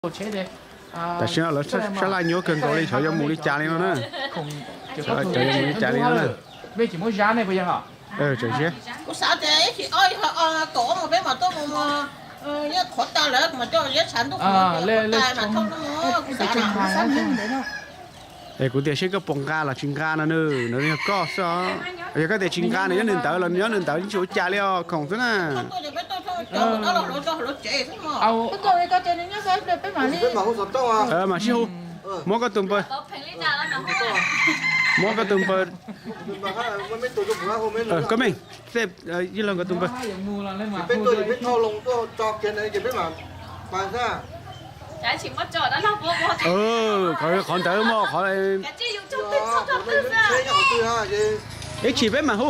Tam sim no lawv sab laj nyuaj kawg nkaus li, xyov yuav mus li cas li no na. Xyov yuav mus li cas li no na. Kuv xav tias ib chim ob yog kaum ob mus peb mam tuaj mus, nyob qhuav tag lawm mas coj liab tshav ntuj qhuav tag mas thauj no. Es kuv tias seb koj puas nqa los tsis nqa no na, nws yog koj xwb os. Yog koj tias tsis nqa, nws nyob nws ntawd los nws nyob nws ntawd, tsis ua cas li os, khoom xwb na. Mam sib hu, muab koj tus npawb, muab koj tus npawb, koj meej, yij laug nkawd tus npawb. Qhov ntawd mas qhov, ib chim peb mam hu,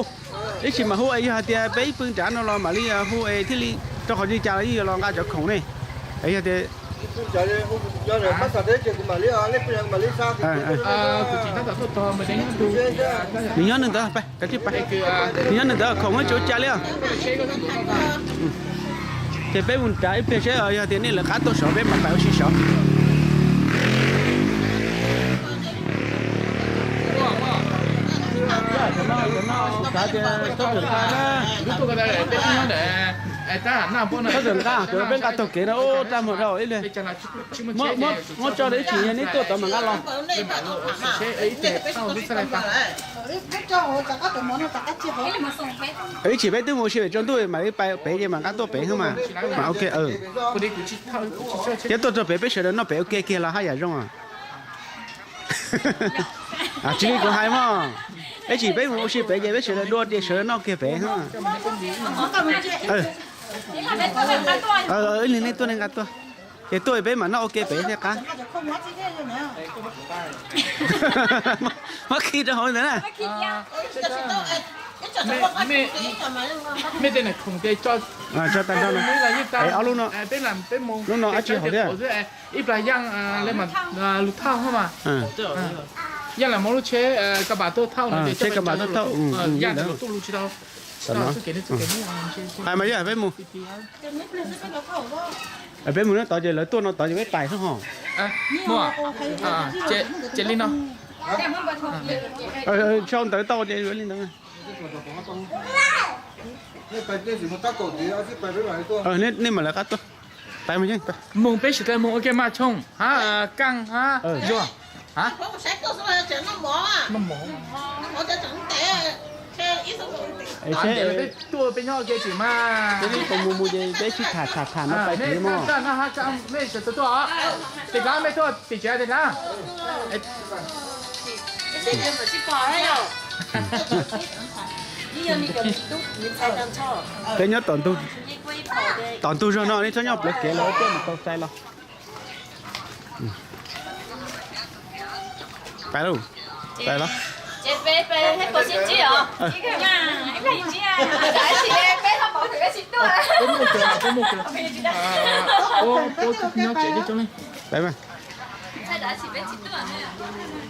ib chim mam hu es yog hais tias peb ib pw nrad no los mam li hu es thiaj li rau qhov li cas los yeej yuav los nqa cov khoom ne. Es yog tias nws nyob nws ntawd, nws nyob nws ntawd khoom tsis ua cas li os. Ces peb mus nrad ib pliag seb yog tias nej lawv qab tuaj saud peb mam pais ua si saud. Txhob nqa, peb nqa taug kev no ua rag muag rau ib li. Muab tso rau ib chim yog neb tuaj tod mam nqa los. Ib chim peb twb mus ua si pem tsaus ntuj mam li pais pem ces mam nqa tuaj pem xwb mas. Mas ok. Thiab tuaj rau pem peb sawv daws noj pem ua ke kiag los haj yam zoo. Tsis li kuv hais mog, ib chim peb mus ua si pem ces peb sawv daws dua ces sawv daws noj kiag pem. Ib li nej tuaj nej nqa tuaj, ces tuaj peb mam noj ua ke pem thiaj qab. Muab khi rau hauv ntawd na. Tso tag nrho no. Ob lub no, lub no dab tsi hauv thiab? Ib plag Yaaj lub thauj mas, Yaaj lam muab lub tsheb ka bas tuaj thauj no, tsheb ka bas tuaj thauj, Yaaj lub tsis tau. Hais mas yog peb mus, peb mus no tod ces lawv tuaj no tod ces peb pais xwb ho. Cia li no, sau ntawv tau ces li ntawd. Nej mam lawv qab tuaj. Pais mus yeej pais. Mus peb sawv daws mus ua ke mas Tshooj hab Kaaj hab Zuag hab. Tuaj peb nyob ua ke tsis mas. Mus mus ces peb sib tham tham tham no pais tsis li mog. Nej sawv daws tuaj, tes dlaab mej tuaj tim tsev tes dlaab. Peb nyob tom ntug zog no, nej txhob nyob plawv kev los tiaj mus tau sai los. Pais lauj, pais los. Pais mas.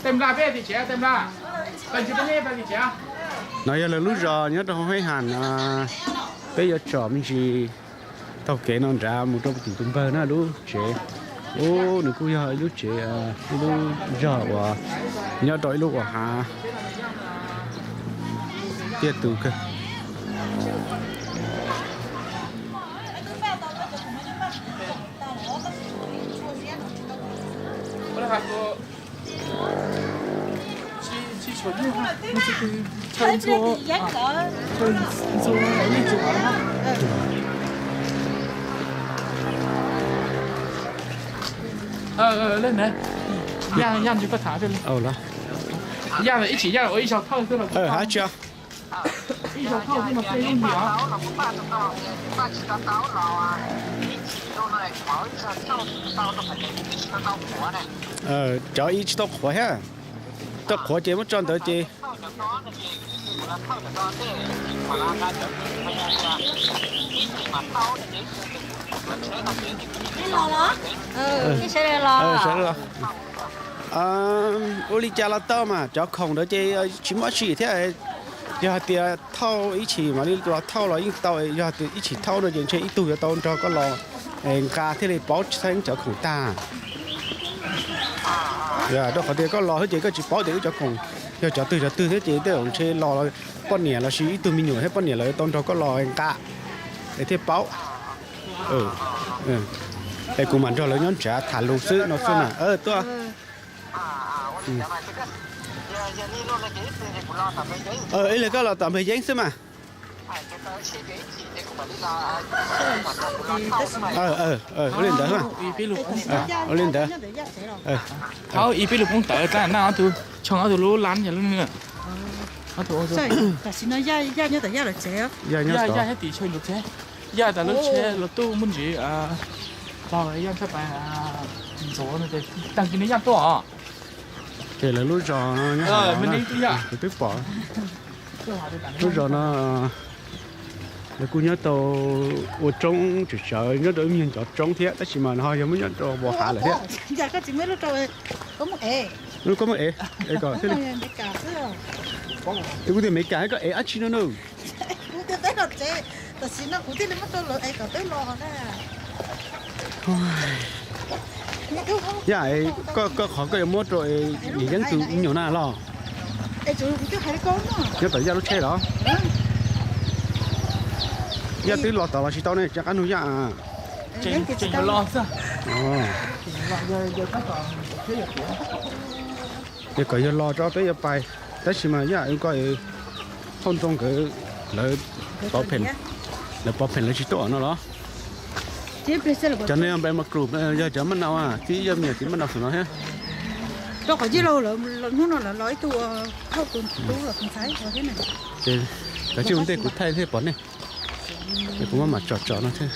Tej nplaj peb tim tsev, tej nplaj. Pais tsis peb nplaj tim tsev. No yog lawv lub zos nyob rau hauv Hej Has. Peb yuav tsom me ntsis taug kev no nrad mus rau tim tus npawg na lub tsev. Ub, nws kuj yog ib lub tsev, ib lub zog uas nyob rau ib lub uas hav tiaj tus kawg. Leej na, Yaaj, Yaaj, koj tham, Yaaj ib chim Yaaj ua ib zaug thauj xwb los, ib zaug thauj xwb los ua ib ntsis os. Cov ib tsis tau qhuav thiab, tau qhuav ces muab tso ntawd ces. Sawv daws los. Ua li cas los tau mas cov khoom ntawd ces tsis muaj dab tsi thiab. Yog hais tias thauj ib chim mam li los thauj los yeej tau, yog tias ib chim thauj no ces ntshe ib tug yuav tau nrog koj los. nqa thiaj li paub txheeb cov khoom tag. Rau qhov tias koj los thiab ces koj tsis paub tias wb cov khoom yog cov twg cov twg thiab ces tej zaum ntshe los poj niam los sis ib tug me nyuam thiab poj niam lawv tau nrog koj los nqa es thiaj paub. Es kuv mam nrog lawv nyob ntshav tham lus xwb no xwb na. Tuaj. Ib leeg koj los tom npeg yeeb xwb mas. Ua li ntawd, ua li ntawd. Thaum ib peb lub poob tawv tag na, ob tug tshooj ob tug lub lab yog lub nws. Tam sim no Yaj nyob tom Yaj lawv tsev. Yaj thiab tim chaw lub tsev, Yaj tas lub tsev los tuaj muaj ntsis, tau Yaj tshaj pas ntxuav no, tag kis no Yaj tuaj os. Ces lawv lub zos no, kuv twb pom lub zos no, lawv kuj nyob tau ua roob tsawv tsawv, nyob rau ib nyuag ncov roob thiab, tab sis mas ho yog muab nyob rau Vos Hav lawm thiab. Koj muab ev, es kom thiaj li, kuv tias Meskas koj ev dab tsi no na? Yaj, koj qhov koj yuav muab rau Yaj Yeeb tus me nyuam na los? Nyob tom Yaj lub tsheb los? Yaj twb los tom los tsis tau ne, rov qab nug Yaj. Es kom yog los tso peb yuav pais, tab sis mas Yaj, koj, Phauj Ntxoo nkawd, lawv pov pheej, lawv pov pheej lawv tsis tuaj no los? Cov no yog npem mas krum, yog cov maj nau, tib yog me nyuam txiv maj nau xwb no thiab. Rau qhov hnub no lawv los ib tug, Phauj tus tub los tus ntxhais thiab. Ces kav tsij ua ntej kuv thaij thiaj pom nej. Kuv maj mam tsom tsom no thiab.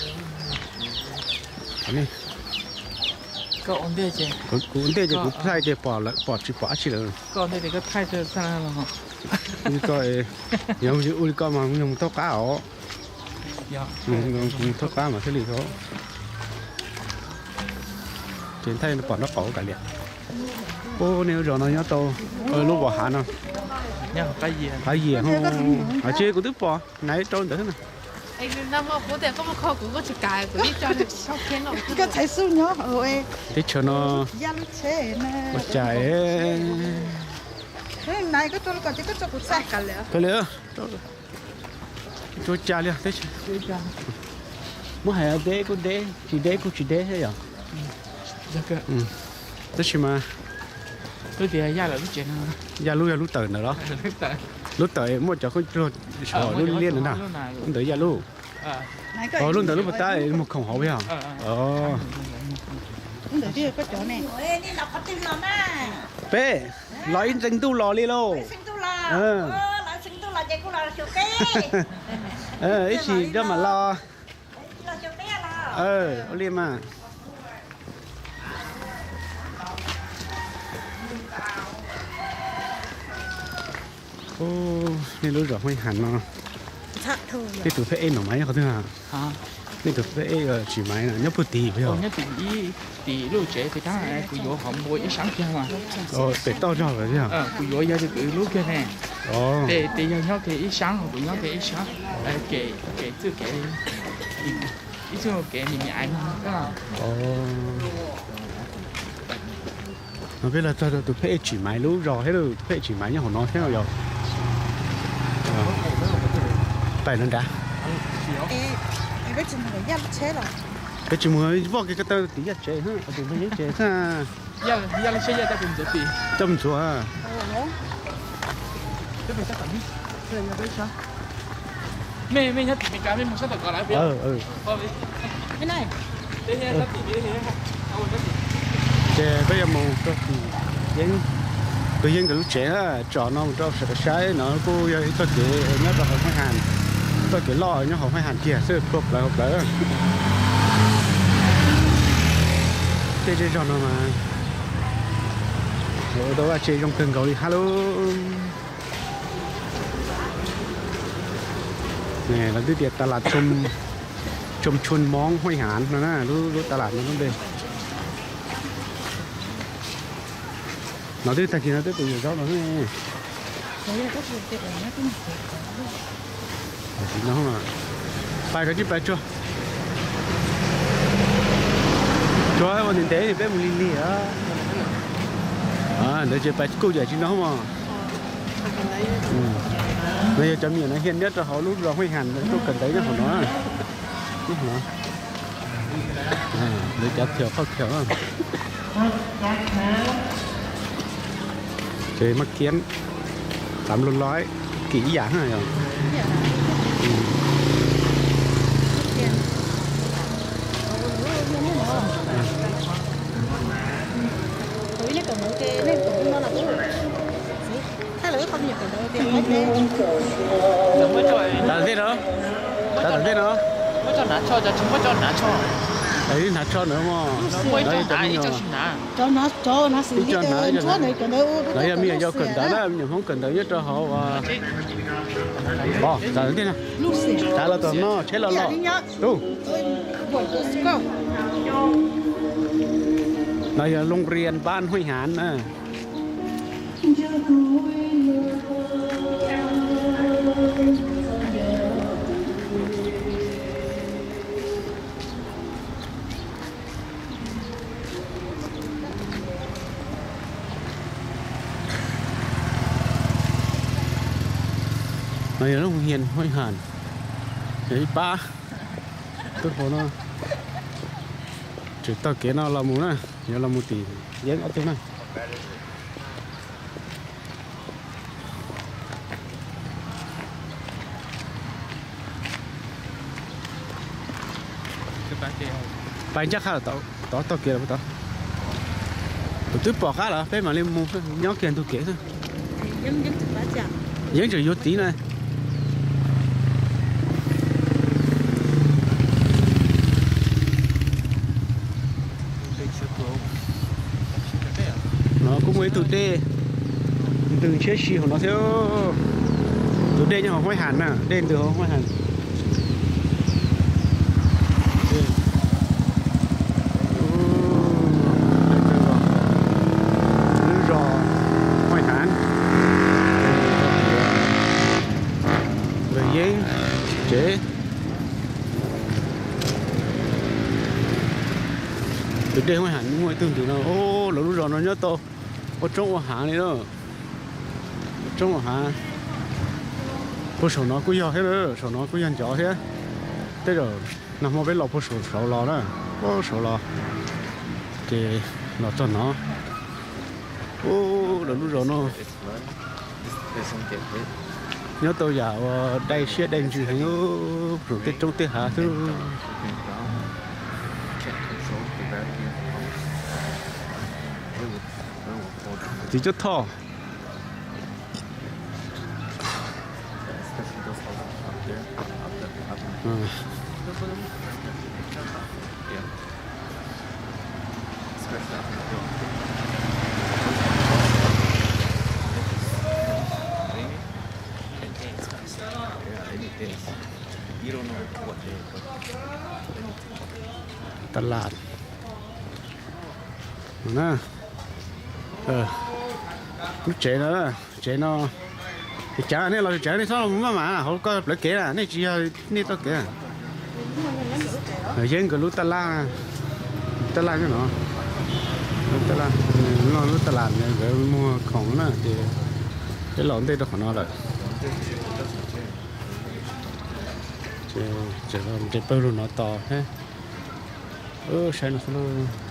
Kuv ua ntej ces kuv thaij ces pom lawm, pom tsis pom dab tsi lawm. Ua li ko, yog ua li ko mas yog mus thauj qab os. Mus thauj qab mas thiaj li os. Ces thaij pom nraub qaum kav liam. Ub, nej lub zos no nyob tau lub Vos Hav no. Qab Yias, qab Yias, tsis kuv twb pom naiv rau ntawd na. Teb chaws no ua cas, ua cas li, muab hais deb kuj deb, tsis deb kuj tsis deb thiab yom. Tab sis mas Yaj lub yog lub tawm ntawd los? Lub tawm muaj cov khaub ncaug lub liab ntawd na. Lub ntawd Yaj lub. Lub ntawd lub puas tab mus khoom hauv yog? Peb los ib ntxees ntuj los li lauj. Ib chim nrog mam los. Ua li mas. Nej lub zos Huaib Has no, nej tus pheb ej no mas nyob qhov twg? Nej tus pheb ej Tsim Maiv no nyob puag tim puas yog? Tim lub tsev pem tab kuv yuav qhov npua ib sab kiag mas. Pem toj zog lawm thiab. Kuv yuav yog tus kwv lub kiag ne. Ces yog nyob kiag ib sab, kuv nyob kiag ib sab, kev txwj kev, ib txwj kev me me ais no. No peb los txog rau tus pheb ej Tsim Maiv lub zos thiab lauj, tus pheb ej Tsim Maiv nyob hauv no thiab yog? Pais no nrad. Peb tsis mus voj kiag ko taw tim Yaj tsev, tim Npawg Yeeb tsev xwb. Coj mus ntxuav. Ces peb yuav mus rau tim Yeeb, Npawg Yeeb nkawd lub tsev na, tsom no mus rau sawv daws saib no kuj yog ib txoj kev nyob rau hauv Huaib Has, txoj kev loj nyob hauv Huaib Has kiag xwb, plua plawv hauv plawv. Tej zej zog no mas ua tau vaj tse zoo kawg nkaus li hab lauj. Lawv twb tias tas las Tsom Tshua Moob Huaib Has no na, lub tas las no lub npe. No twb tag kis no twb pem yuav zaub no. Pais koj tsij pais tsuag. Tsuav ua ntev ntev peb mus lig lig. Ntawd ces pais kuj yam tsis no mog. No yog cov me nyuam no hiaj nyob rau hauv lub zos Huaj Has, tuaj kawm ntawv nyob hauv no. Lawv cov thiaum qhauj thiaum. Ces maj kiab, tám lô lói, kis ib yam na yog. Tab tom ntej no, tab tom ntej no. Hnav tsho na mog. Ib cov hnav, ib cov hnav, lawv yog me nyuam yaus kawm ntawv na, me nyuam Hmoob kawm ntawv nyob rau hauv. Pom, tab tom ntej no. Tav los tom no, tsheb los los. Tus no yog Loo Rias Npab Huaj Has na. No yog lub hias Huaj Has, yog ib pab tub hluas no tseem taug kev no los mus na, yuav los mus tim Yeeb ob tug na. Pais ncaj qha tod, tod taug kev los tod. Tus twb pom qab los peb mam li mus, nyob kiag ntug kev xwb. Yeeb tseem yuav txiv na. No kuj muaj ib tug dej ntws ntshiab si hauv no thiab. Tus dej nyob hauv Huaj Has na, dej ntws hauv Huaj Has. Lub zos Huaj Has, Yeeb tsev. Tus dej Huaj Has muaj ib tug ntws no, lawv lub zos no nyob tau ua roob ua hav li na. Ua roob ua hav. Puag saum no kuj yog thiab, saum no kuj yog ncov thiab. Tej zaum nag hmo peb los puag saum saud los na, puag saud los, ces los txog no. Lawv lub zos no nyob tau yam uas dai siab dai ntsws heev, saum tej roob tej hav xwb. Txiv Cuab Thoj. Tab laj no na. Lub tsev no, tsev no, cav nej los cav nej txhob maj mam hauv ko plawv kev na, nej tsis yog nej txoj kev. Yeeb nkawd lub tab laj, tab laj nyob no, lub tab laj, lub tab laj nkawd muag khoom na ces peb los ntej rau qhov no lawm. Ces nres pawg lug no tos thiab. Saib no xwb lauj.